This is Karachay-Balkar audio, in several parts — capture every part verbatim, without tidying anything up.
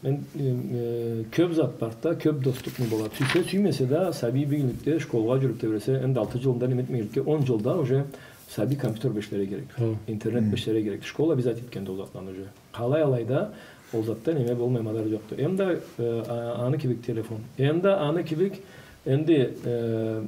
Мен, э, э, кёб зат барды да, кёб доступный болады. Сюйсе, сюймесе да, сабий бир игликде школгъа джюрюб тебресе, энди алты джылында неме этмегенликге, он джылда уже сабий компьютер бла ишлерге керек. Хы. Интернет бла ишлерге керек. Школа обязательно этгенди ол затланы уже. Къалай алайда, ол затда неме болмай мадар джокъду. Эм да, э, а-, аны кибик телефон. Эм да аны кибик, энди, э,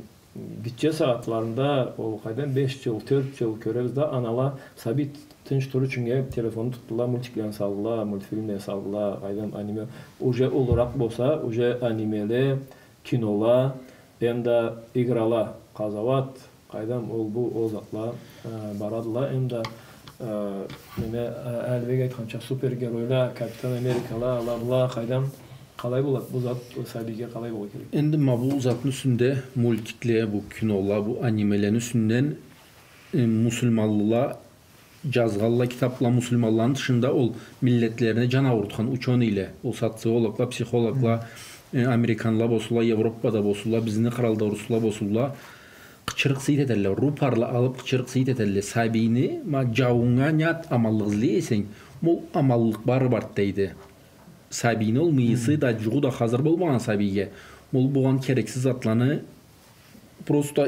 гитче сагъатларында, ол къайдам, беш джыл, тёрт джыл кёребиз да, анала сабий тынч турур ючюннге телефонну тутдула, мультиклени салдыла, мультфильмлени салдыла, къайдам, аниме. Уже уллуракъ болса, уже анимеле, кинола, эм да играла, къазауат, къайдам, ол, бу, ол затла, э, барадыла, эм да, э, неме, э, Алибек айтханча, супергеройла, Капитан Америкала, ала, была, къайдам, къалай болады, бу зат сабийге къалай болургъа керек? Энди ма бу затны юсюнде, мультикле, бу кинола, бу анимелени юсюнден, э, муслиманлыла джазгъанла китабла, муслиманланы тышында ол миллетлерине джан аурутхан учёныйле, ол социологла, психологла, э, американла болсунла, Европада болсунла, бизни къралда орусла болсунла, къычырыкъ-сыйыт этелле, рупорла алыб къычырыкъ-сыйыт этелле. Сабийни, ма, джауунга не зат аманлыкъ излей эсенг, ма ол аманлыкъ бары барды, дейди. Сабийни ол мыйысы да, джугъу да хазыр болмагъан сабийге, ма ол болгъан керексиз затланы просто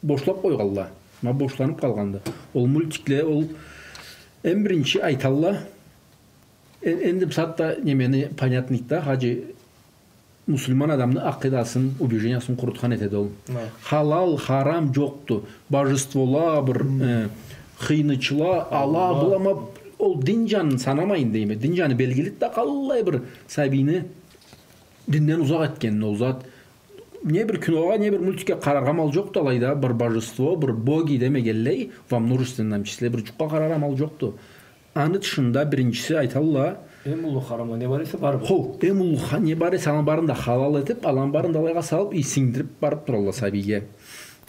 бошлаб къойгъанла. Ма бошланыб къалгъанды. Ол мультикле, ол эм биринчи айталла. Э-, энди бусагъатда немени понятныйды да, хаджи, муслиман адамны акъидасын, убеждениясын къурутхан этеди ол. Ма. Халал, харам джокъду. Божествола бир, э, хыйнычыла, ала, была, ма, ол дин джанын санамайын дейме. Дин джаны белгилиди да, къаллай бир сабийни динден узакъ этгенин ол зат. Не бир киногъа, не бир мультикге къараргъа амал джокъду алайда, бир божество, бир боги демегенлей, во множественном числе, бир джукъгъа къараргъа амал джокъду. Аны тышында биринчиси айталла. Эм уллу харамла не бар эсе, бары бу. Хо, эм уллу ха-, не бар эсе, аланы барын да халал этиб, аланы барын да алайгъа салыб, и сингдириб барыб туралла сабийге.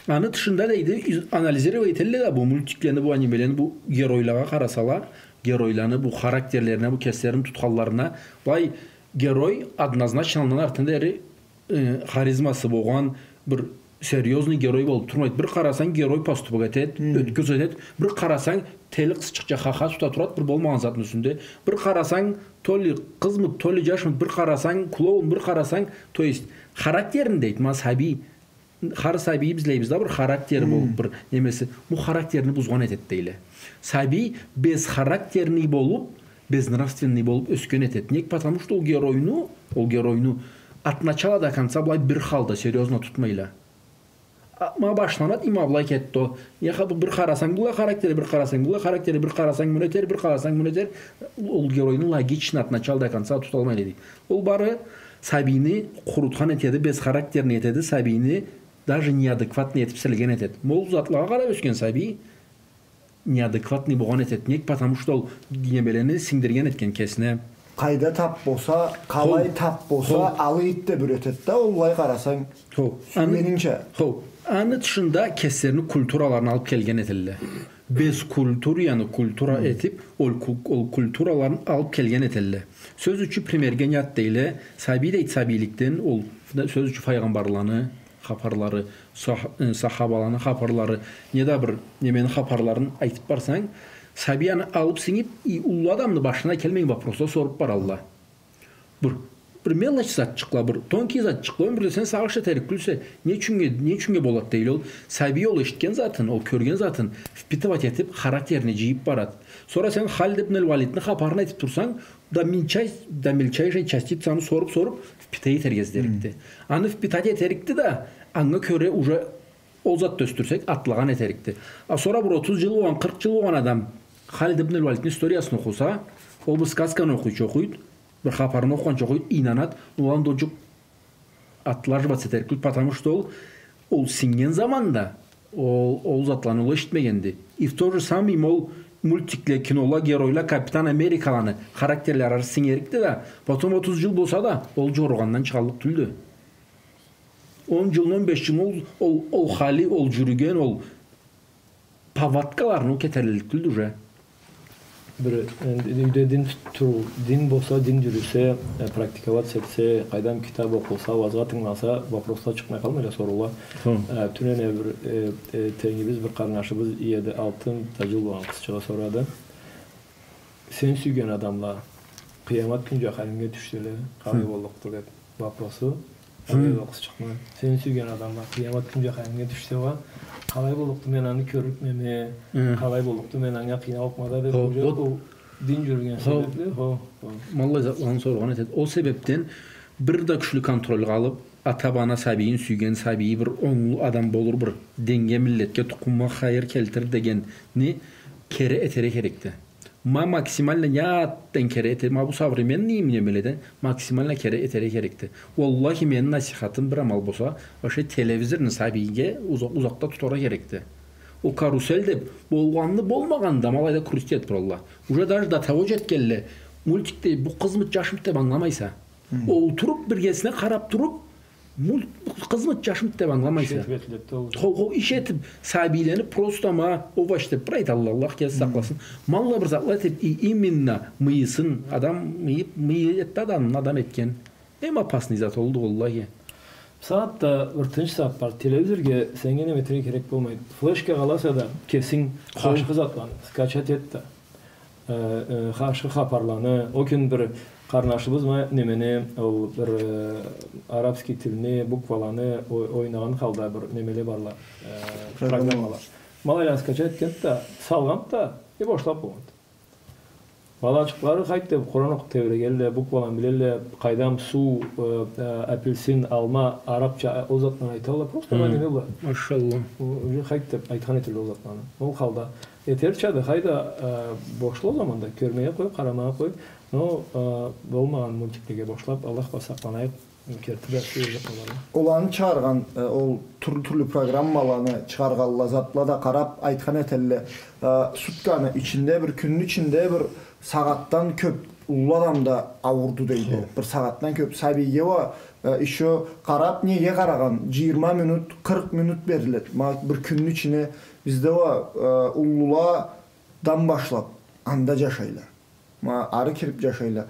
Аны тышында, дейди, из-, анализировать этелле да бу мультиклени, бу анимелени, бу геройлагъа къарасала, геройланы, бу характерлерине, бу кеслерин тутханларына, былай герой однозначно алдан артына дери э, харизмасы болгъан, бир серьёзный герой болуб турмайды. Бир къарасанг, герой поступок этед, ёткюз этед. Бир къарасанг, тели къызчыкъча ха-ха тута турад, бир болмагъан затны юсюнде. Бир къарасанг, то ли къызмыд, то ли джашмыд, бир къарасанг, клоун, бир къарасанг, то есть, характерин дейд, ма сабий, хар сабий биз излейбиз да, бир характери болуб, бир немеси, бу характерин бузгъан этед, дейле. Сабий бесхарактерный болуб, безнравственный болуб ёсген этед. Нек? Потому что ол геройну, ол геройну от начала до конца былай бир халда серьёзно тутмайла. А, ма башланад, и ма былай кетди ол. Яха, бу бир къарасанг, былай характери, бир къарасанг, былай характери, бир къарасанг, муну этер, бир къарасанг, муну этер. Ол геройну логично от начала до конца туталмайла, дейди. Ол бары сабийни къурутхан этеди, бесхарактерный этеди, сабийни даже неадекватный этиб силген этеди. Ма ол затлагъа къараб ёсген сабий, неадекватный болгъан этед. Нек? Потому что ол немелени сингдирген этген кесине. Къайда таб болса, къалай таб болса, алай этиб да юретед да, ол былай къарасанг, сюйгенинча. Хо, аны тышында кеслерини культураларын алыб келген этелле. Бескультурьяны культура этиб, ол ку-, ол культураларын алыб келген этелле. Сёз ючюн, примерге не зат дейле, сабий дейд, сабийликден ол, сёз ючюн, файгъамбарланы, хапарлары, сах-, э, сахабаланы хапарлары, неда бир немени хапарларын айтыб барсанг, сабий аны алыб сингиб, и уллу адамны башына келмеген вопросла соруб баралла. Бир, бир мелочь затчыкъла, бир тонкий затчыкъла, ёмюрде сен сагъыш этерик тюлсе, не ючюннге, не ючюннге болад дейле ол. Сабий ол эшитген затын, ол кёрген затын впитывать этиб, характерине джыйыб барад. Сора сен Халид ибн аль-Валидни хапарын айтыб турсанг, до мельчай-, до мельчайшей частицы аны соруб-соруб, впитать этерге излерикди. Аны впитать этерикди да, анга кёре уже ол затда ёсдюрсек, атлагъан этерикди. А сора бир отуз джыл болгъан, къыркъ джыл болгъан адам Халид ибн аль-Валидни историясын окъуса, ол бир сказканы окъуйча окъуйд, бир хапарын окъугъанча окъуйд, ийнанад, ол анда ол джукъ отлаживаться этерик тюлдю, потому что ол, ол сингген заманда ол, ол затланы ол эшитмегенди. И в то же самое ол мультикле, кинола, геройла, Капитан Америкаланы характерлери сингерикди да, потом отуз джыл болса да, ол джоругъандан чыгъаллыкъ тюлдю. Он джыл, он беш джыл ол, ол, ол хали, ол джюрюген, ол повадкаларына ол кетерик тюлдю уже. Бир, энди, юйде дин тутур, дин болса, дин джюрюсе, э, практиковать этсе, къайдам, китаб окъулса, уазгъа тынгыласа, вопросла чыкъмай къалмайла, соруула. Хы. Э, тюнене бир, э, э, тенгибиз, бир къарнашыбыз иеди, алты да джыл болгъан къызчыгъы сорады. Сен сюйген адамла, Къыямат кюн жаханимге тюшселе, къалай боллукъду деп вопросу. Къалай боллукъду чыкъма. Сени сюйген адамла къыямат кюн жаханимге тюшсе уа, къалай боллукъду, мен аны кёрлюкмеме, къалай боллукъду, мен анга къыйналлыкъма да деп, ол дин жюрюген себепли. Хо, хо. Ма аллай затланы соргъан этеди. Ол себепден бир да кючлю контрольгъа алып, ата-ана сабийин сюйген, сабийи бир онглу адам болур, бир динге, миллетге, тукъумгъа хайыр келтирир дегенни кери этерге керекди. Ма максимально не затдан кери этерге, ма бу современный немеледен максимально кери этерге керекди. Уаллахи, мени насихатым бир амал болса, вообще телевизорну сабийге узакъ-, узакъда тутаргъа керекди. Ол карусель деп, болгъанны, болмагъанны да ма алайда крутить этип туралла. Уже даже до того жетгенле, мультикде бу къызмыды, жашмыды деп ангыламайса. Олтуруп, биргесине къарап туруп, мульт-, къызмыды, жашмыды деп ангыламайса. Иш этип этиледи да ол. Хо, хо, иш этип, сабийлени просто ма овощ деп бир айталла, Аллах кеси сакъласын. Ма аллай бир затла этип, и-, именно мыйысын, адам мыйы, мыйы этди адамны, адам этген. Эм опасный зат олду, уаллахи. Бусагъатда бир тынч зат бар. Телевизорге сеннге неме этерге керек болмайды. Флешкагъа аласа да, кесинг къаршхы затланы скачать эт да. Э, э, къаршхы хапарланы, ол кюн бир къарнашыбыз ма немени, ол бир, э, арабский тилни, букваланы ой-, ойнагъан халда бир немеле барла, э, программала. Ма алайланы скачать этгенди да, салгъанды да, э, бошлап болгъанды. Балачыкълары хайт деп Къуран окъуп тебрегелле, букваланы билелле, къайдам, суу, э, э, апельсин, алма, арабча, э, ол затланы айталла, просто ма неме бла. Машалла. О, уже хайт деп айтхан этелле ол затланы. Ол халда этерча да, хайда, э, бошла ол заманда, кёрмеге къой, къарамагъа къой. Но, э, болмагъан мультиклеге бошлап, Аллах бла сакъланайыкъ, керти да сюйюрюк болур. Оланы чыгъаргъан, э, ол тюрлю-тюрлю программаланы чыгъаргъанла, затла да къарап, айтхан этелле, э, сутканы ичинде, бир кюнню ичинде бир сагъатдан кёп уллу адам да ауурду дейди. Хо. Бир сагъатдан кёп сабийге уа, э, ещё къарап, неге къарагъан, жыйырма минут, къыркъ минут бериледи. Ма бир кюнню ичине бизде уа, э, уллуладан башлап анда жашайла. Ма ары кирип жашайла.